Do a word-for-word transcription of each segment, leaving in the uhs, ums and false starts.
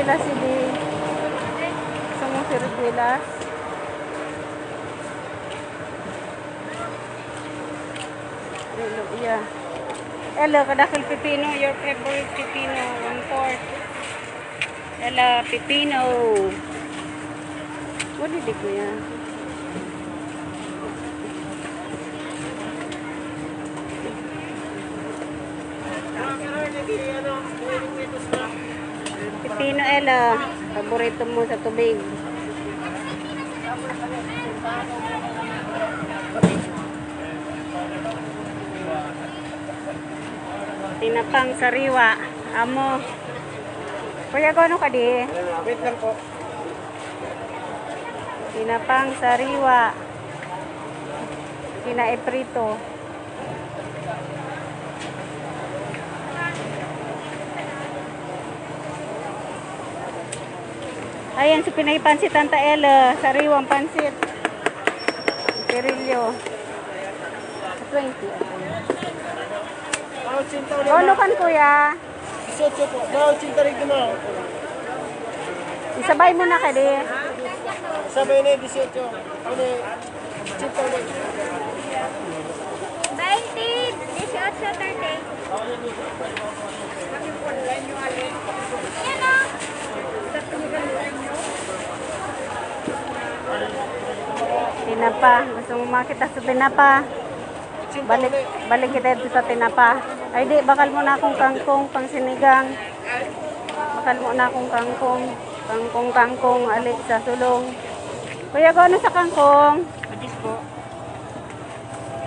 Sila si Di. Gusto mong siriguelas? Hello, yeah. Hello, kadakol pipino, your favorite pipino, one fourth. Hello, pipino. What did you, kuya? Pipino, Ella. Paborito mo sa tubig. Tinapang sariwa. Amo. Kuya, kung ano ka di? Wait lang po. Tinapang sariwa. Kinaiprito. Ayan, si Pinay Pansit, Tanta Ella. Sariwang pansit. Pirilyo. Twenty. Ano kan, kuya? Dieciocho po. Bawal sinta rin mo. Isabay mo na ka di. Sabay na yung dieciocho. Ano eh? Sinta rin. Twenty, dieciocho, thirty. Yan o. Tinapa. Gusto mo makita sa tinapa? Balik, balik kita dito sa tinapa. Ay di, bakal mo na akong kangkong pang sinigang. Bakal mo na akong kangkong. Kangkong, kangkong, ali sa sulong. Kuya, kung ano sa kangkong? Patis po.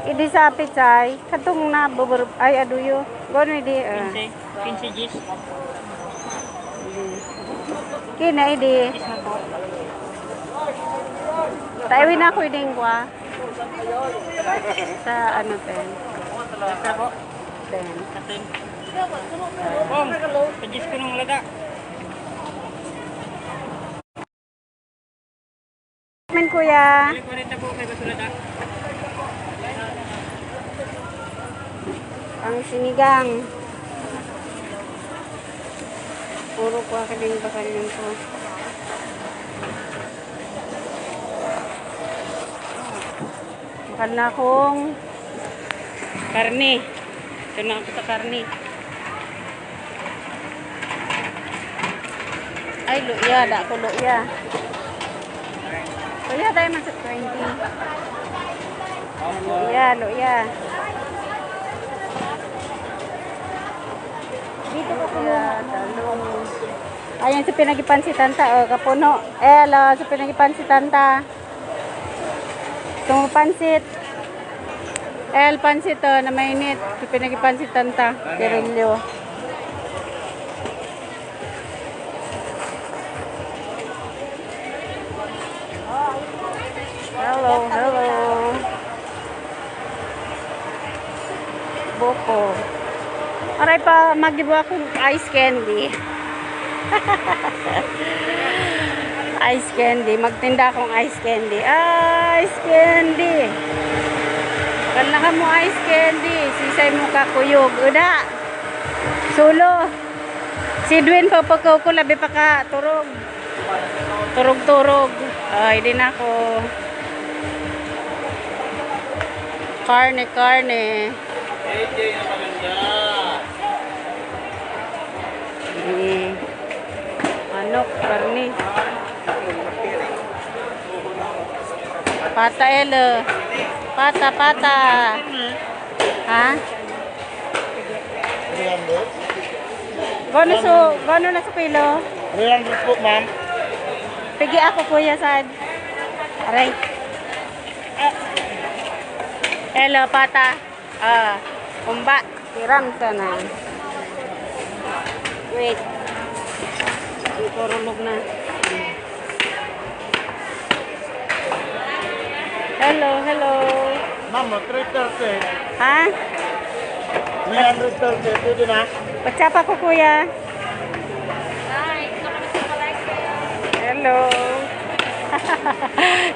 Idi sa pichay, katong na bubur-, ay, aduyo. Kung ano idi, ah. Quince. Quince diyes. Kina, idi. Diyes na po. Taiwin ako, iding kwa. Sa ano, ten? Basta po. Ten. Sa ten. Bong, sa diyes ko ng laga. Men, kuya. Balik ko rin na po, may basura na. Ang sinigang. Puro kwa ka din, bakal yun po. Bakal na akong karne. Ito na ako sa karne. Ay, luya. Da ko luya. Luya tayo man sa twenty. Luya, luya. Dito ka po. Luya, talong. Ayan, si pinagipansitan ta, oh, kapuno. Eh, alo, si pinagipansitan ta. Itong pansit. El, pansit, oh, na mainit. Si pinagipansitan ta. Pirilyo. Hello, hello. Buko. Aray pa, magibo akong ice candy. Ice candy. Magtinda akong ice candy. Ice candy. Bakal na kamo ice candy. Sisay mo kakuyog. Uda. Sulo. Si Edwin, papakaw ko, labi pa ka turog. Turog-turog. Ay, di na ako. Karne, karne. Eh, manok, karne. Pata, Elo. Pata, pata. Ha? Three hundred? Gano so, gano na sa kilo? Three hundred po, ma'am. Pigi ako, kuya, sad. Aray. Hello, pata. Ah, kumba. Tiram sana. Wait. Iturulog na. Hello, hello. Ma'am, three thirty. Ha? Three hundred thirty, pwede na? Patsapa ko, kuya. Hello.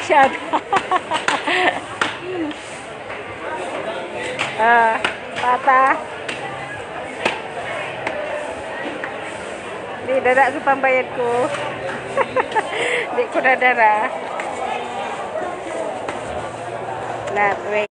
Shout. Ah, pata. Di dara sa pambayad ko. Di ko na dara. Not wait.